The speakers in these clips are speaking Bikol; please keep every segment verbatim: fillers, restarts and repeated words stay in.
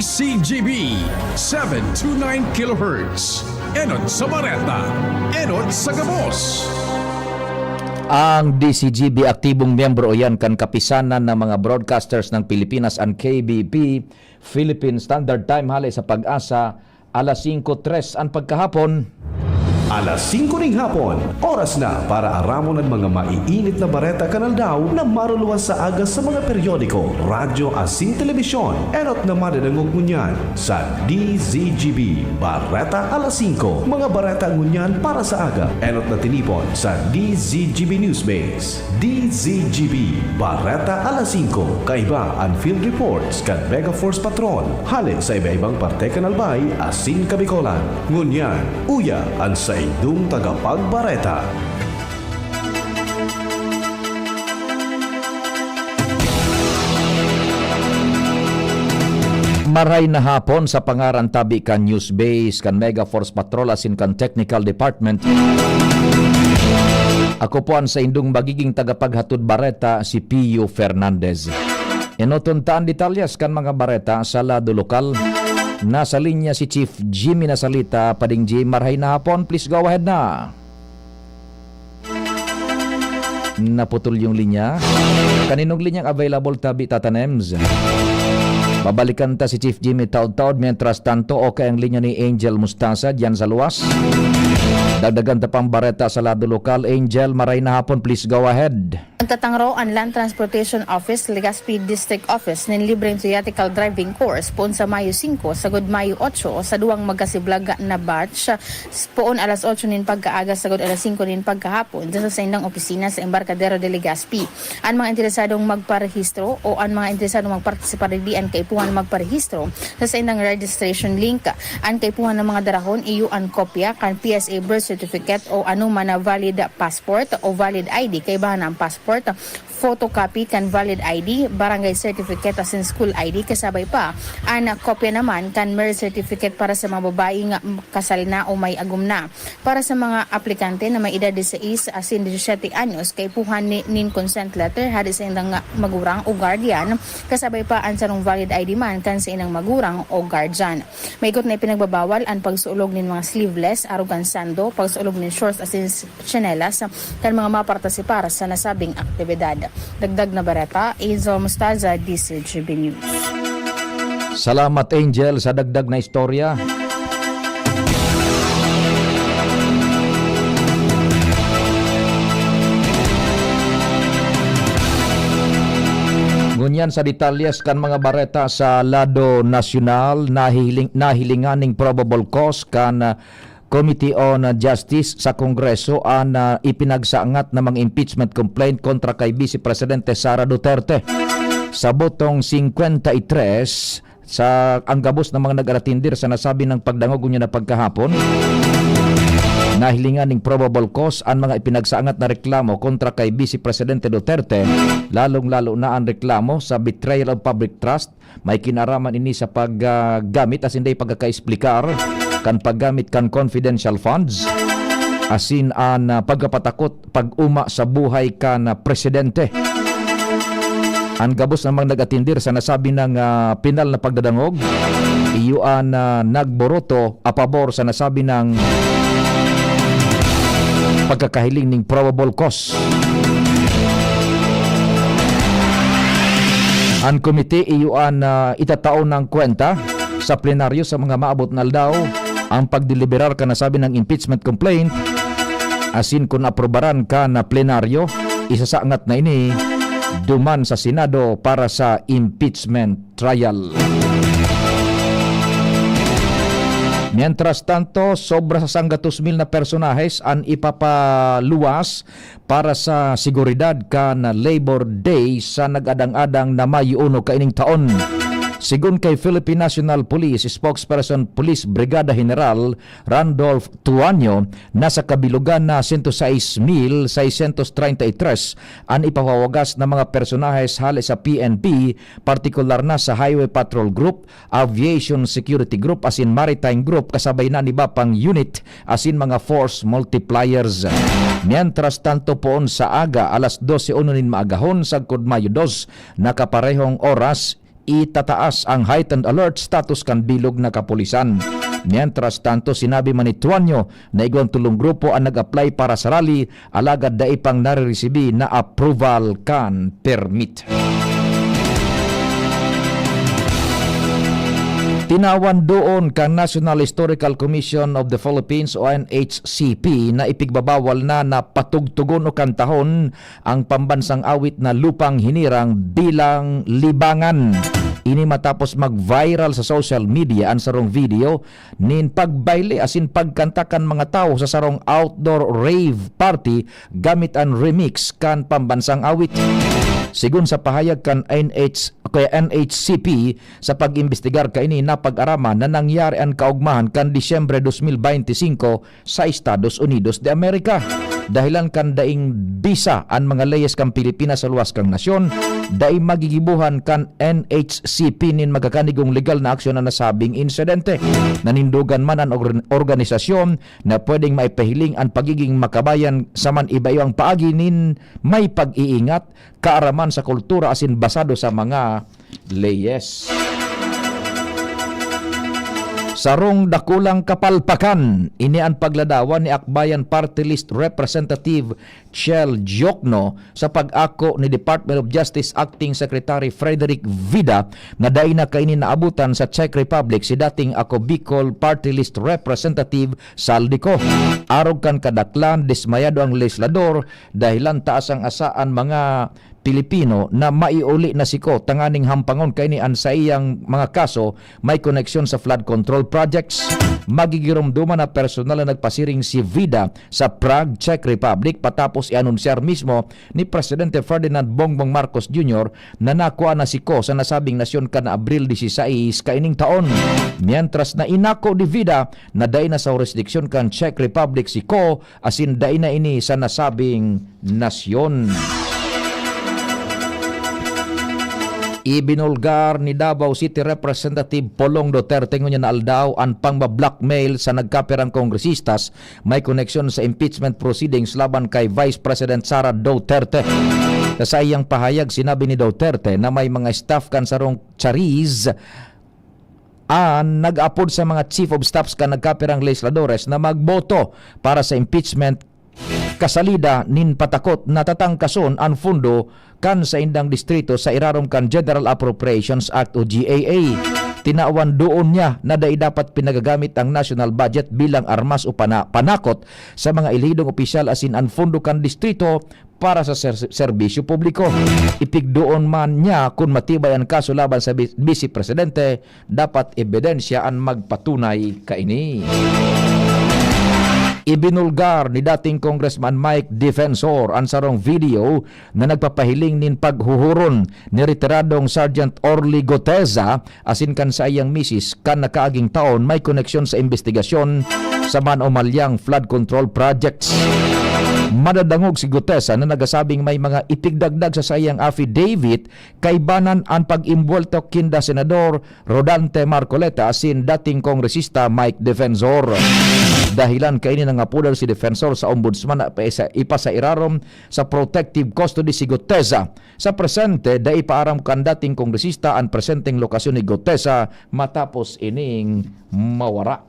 C G B, seven two nine kilohertz. Enot sa bareta, enot sa gabos. Ang D C G B aktibong miyembro iyan kan Kapisanan ng mga Broadcasters ng Pilipinas, an K B P, Philippine Standard Time, hale sa Pag-asa, alas singko tres an pagkahapon. Alas singko ning hapon, oras na para aramon an mga maiinit na bareta kan aldaw na maruluwas sa aga sa mga periodiko, radyo asin telebisyon. Enot na madadangog ngunyan sa D Z G B Bareta Alas Singko. Mga bareta ngunyan para sa aga, enot na tinipon sa D Z G B Newsbase. D Z G B, Bareta Alas Singko, kaiba an field reports kan Mega Force Patrol, hale sa iba-ibang parte kan Albay asin Kabicolan. Ngunyan, uya an saindong tagapagbareta. Maray na hapon sa pangaran tabi kan Newsbase, kan Mega Force Patrol asin kan Technical Department. Ako po an saindong magiging tagapaghatod bareta, si Pio Fernandez. Enoton ta an detalyes kan mga bareta sa lado lokal. Nasa linya si Chief Jimmy Nasalita. Pading Jim, maray na hapon, please go ahead na. Naputol yung linya. Kaninong linyang available tabi, Tata Nems? Babalikan ta si Chief Jimmy taod-taod. Mientras tanto, okay ang linya ni Angel Mustasa diyan sa luwas. Dagdagan ta pang bareta sa lado lokal. Angel, maray na hapon, please go ahead. Nagtatangro an Land Transportation Office, Legazpi District Office, nin libreng theoretical driving course poon sa Mayo singko sagod Mayo otso sa duwang magkasiblag na batch, poon alas otso nin pagkaaga sagod alas singko nin pagkahapon, dyan sa saindang opisina sa Embarcadero de Legazpi. An mga interesadong magparehistro o an mga interesadong magpartisipar digdi an kaipuhan magparehistro sa saindang registration link. An kaipuhan na mga darahon, iyo an kopya kan P S A birth certificate o anoman na valid passport o valid I D, kaibahan na an passport, photocopy kan valid I D, barangay certificate asin school I D, kasabay pa an kopya naman kan marriage certificate para sa mga babaeng kasal na o may agom na. Para sa mga aplikante na may edad disais asin disisiyete anyos, kaipuhan ni, nin consent letter hadi sa indang magurang o guardian, kasabay pa an sarong valid I D man kan sa indang magurang o guardian. Maigot na ipinagbabawal an pagsuolog nin mga sleeveless, arog kan sando, pagsuolog nin shorts asin s-, tsinelas kan mga mapartisipar sa nasabing aktibidad. Dagdag na bareta, Angel Mostaza, D Z G B News. Salamat, Angel, sa dagdag na istorya. Ngunyan sa detalyes kan mga bareta sa lado nasyonal, nahihiling-, nahilingan ning probable cause kan, ah, Committee on Justice sa Kongreso an, ah, ipinagsangat na mga impeachment complaint kontra kay Vice Presidente Sara Duterte. Sa botong singkwenta y tres, sa ang gabos na mga nag-aratindir sa nasabi nang pagdangog ngunyan na pagkahapon, nahilingan ning probable cause an mga ipinagsangat na reklamo kontra kay Vice Presidente Duterte, lalong-lalo na an reklamo sa betrayal of public trust. May kinaraman ini sa paggamit asin dai pagkakaesplikar kan paggamit kan confidential funds, asin an, ah, pagkapatakot pag-oma sa buhay kan, ah, presidente. An gabos namang nag-atindir sa nasabi nang, ah, penal na pagdadangog, iyo an, ah, nagboroto a pabor sa nasabi nang pagkakahiling ning probable cause. An komite iyo an, ah, itatao nang kwenta sa plenaryo sa mga maabot na aldaw ang pagdeliberar kan nasabi nang impeachment complaint, asin kun aprobaran kan plenaryo, isasangat na ini duman sa Senado para sa impeachment trial. Mientras tanto, sobra sa sanggatos mil na personahes an ipapaluwas para sa seguridad kan Labor Day sa nag-adang-adang na Mayo uno kaining taon. Sigon kay Philippine National Police Spokesperson Police Brigada General Randolph Tuanyo, nasa kabilugan na sento sais mil seiscentos treinta y tres an ipawawagas na mga personahes hale sa P N P, partikular na sa Highway Patrol Group, Aviation Security Group asin Maritime Group, kasabay na an iba pang unit asin mga force multipliers. Mientras tanto, poon sa aga, alas dose uno nin maagahon, sagkod Mayo dos, nakaparehong oras, itataas ang heightened alert status kan bilog na kapulisan. Mientras tanto, sinabi man ni Tuanyo na igwang tolong grupo an nag-apply para sa rally, alagad dai pang nariresibi na approval kan permit. Tinawan doon kan National Historical Commission of the Philippines o N H C P na ipigbabawal na na patugtugon o kantahon ang pambansang awit na Lupang Hinirang bilang libangan. Ini matapos mag-viral sa social media an sarong video nin pagbayle asin pagkanta kan mga tawo sa sarong outdoor rave party gamit an remix kan pambansang awit. Sigon sa pahayag kan N H, kaya N H C P, sa pag-imbestigar kaini, napag-araman na nangyari an kaogmahan kan Disyembre dos mil beinti singko sa Estados Unidos de America. Dahelan kan daing bisa an mga leyes kan Pilipinas sa luwas kan nasyon, dai magigibohan kan N H C P nin magkakanigong legal na aksyon an nasabing insidente. Nanindogan man an organ-, organisasyon na pwedeng maipahiling an pagiging makabayan sa man iba-ibang paagi nin may pag-iingat, kaaraman sa kultura asin basado sa mga leyes. Sarong dakulang kapalpakan, ini an pagladawan ni Akbayan Party List Representative Chel Diokno sa pag-ako ni Department of Justice Acting Secretary Frederick Vida na dai na kaini naabutan sa Czech Republic si dating Ako Bicol Party List Representative Saldico. Arog kan kadaklan, dismayado ang legislador dahilan taas ang asa an mga Pilipino na maiuli na si Ko tanganing hampangon kaini an saiyang mga kaso may koneksyon sa flood control projects. Magigiromdoman na personal na nagpasiring si Vida sa Prague, Czech Republic, patapos i-anunsyar mismo ni Presidente Ferdinand Bongbong Marcos Junior na nakua na si Ko sa nasabing nasyon kan Abril dieciséis kaining taon. Mientras na inako ni Vida na dai na sa hurisdiksyon kan Czech Republic si Ko asin dai na ini sa nasabing nasyon. Ibinulgar ni Davao City Representative Polong Duterte ngunyan na aldaw an pangbablackmail sa nagkapirang kongresistas may koneksyon sa impeachment proceedings laban kay Vice President Sara Duterte. Sa saiyang pahayag, sinabi ni Duterte na may mga staff kan sarong Chariz an nag-apod sa mga chief of staffs kan nagkapirang legisladores na magboto para sa impeachment kasalida nin patakot na tatangkason an pondo kan saindang distrito sa irarom kan General Appropriations Act o G A A. Tinawan doon niya na dai dapat pinagagamit ang national budget bilang armas o pana-, panakot sa mga elehidong opisyal asin an pondo kan distrito para sa ser-, serbisyo publiko. Ipigdoon man niya kun matibay an kaso laban sa bi-, Bise Presidente, dapat ebidensya an magpatunay kaini. Ibinulgar ni dating Congressman Mike Defensor an sarong video na nagpapahiling nin paghuhuron ni retiradong Sergeant Orly Guteza asin kan saiyang misis kan nakaaging taon may koneksyon sa imbestigasyon sa manumalyang flood control projects. Madadangog si Guteza na nagasabing may mga ipigdagdag sa saiyang affidavit kaibanan an pag-imbwelto kinda Senador Rodante Marcoleta asin dating Kongresista Mike Defensor. Dahilan kaini nangapoder si Defensor sa Ombudsman na ipaisa-, ipasairarom sa protective custody si Guteza. Sa presente, dai pa aram kan dating kongresista an presenteng lokasyon ni Guteza matapos ining mawara.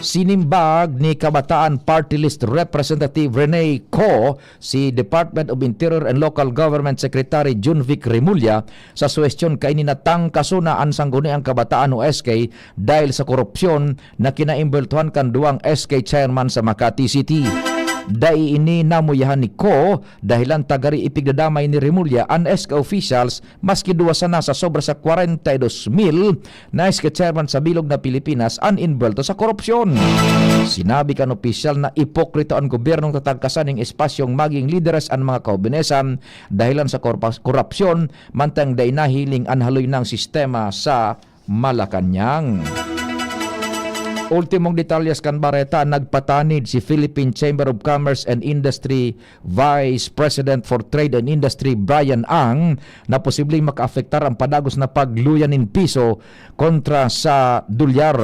Sinimbag ni Kabataan Party List Representative Rene Co si Department of Interior and Local Government Secretary Junvic Remulla sa suhestyon kaini na tangkason na an Sangguniang Kabataan o S K dahil sa korupsyon na kinaimbweltohan kan duwang S K chairman sa Makati City. Dai ini namuyahan ni Co, dahilan ta gari ipigdadamay ni Remulla an S K officials maski duwa sana sa sobra sa kwarenta y dos mil na S K chairman sa bilog na Pilipinas an imbwelto sa korupsyon. Sinabi kan opisyal na ipokrito an gobyernong tatangkasan ning espasyong maging lideres an mga kahobenesan dahilan sa korpa-, korupsyon, mantang dai nahiling an haloy nang sistema sa Malacañang. Ultimong detalyes kan bareta, nagpatanid si Philippine Chamber of Commerce and Industry Vice President for Trade and Industry Brian Ang na posibleng makaapektar ang padagos na pagluya nin piso kontra sa dolyar.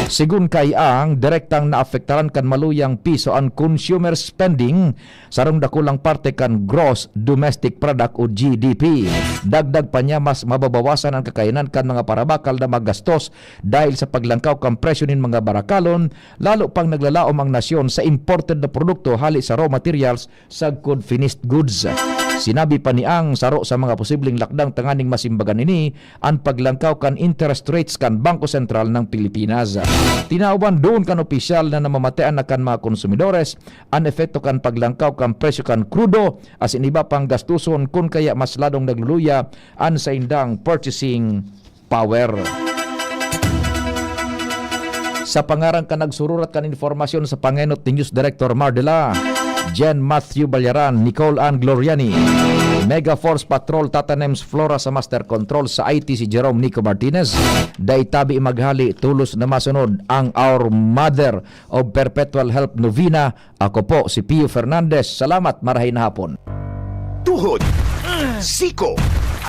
Sigun kay Ang, direktang naapektaran kan maluyang piso an consumer spending, sarong dakulang parte kan gross domestic product o G D P. Dagdag pa niya, mas mababawasan an kakayanan kan mga parabakal na magastos dahil sa paglangkaw kan presyo nin mga barakalon, lalo pang naglalaom ang nasyon sa imported na produkto hali sa raw materials sagkod finished goods. Sinabi pa ni Ang, saro sa mga posibleng lakdang tanganing masimbagan ini an paglangkaw kan interest rates kan Bangko Sentral ng Pilipinas. Tinawan duon kan opisyal na namamatean na kan mga konsumidores an epekto kan paglangkaw kan presyo kan krudo asin iba pang gastuson, kun kaya mas ladong nagluluya an saindang purchasing power. Sa pangaran kan nagsururat kan informasyon sa pangenot ni News Director Mardela, Jen Matthew Balyaran, Nicole Ann Gloriani, Mega Force Patrol Tatanems Flora sa Master Control sa I T si Jerome Nico Martinez, dai tabi maghali, tolos na masunod ang Our Mother of Perpetual Help Novena. Ako po si Pio Fernandez. Salamat, marahay na hapon. Tuhod, siko,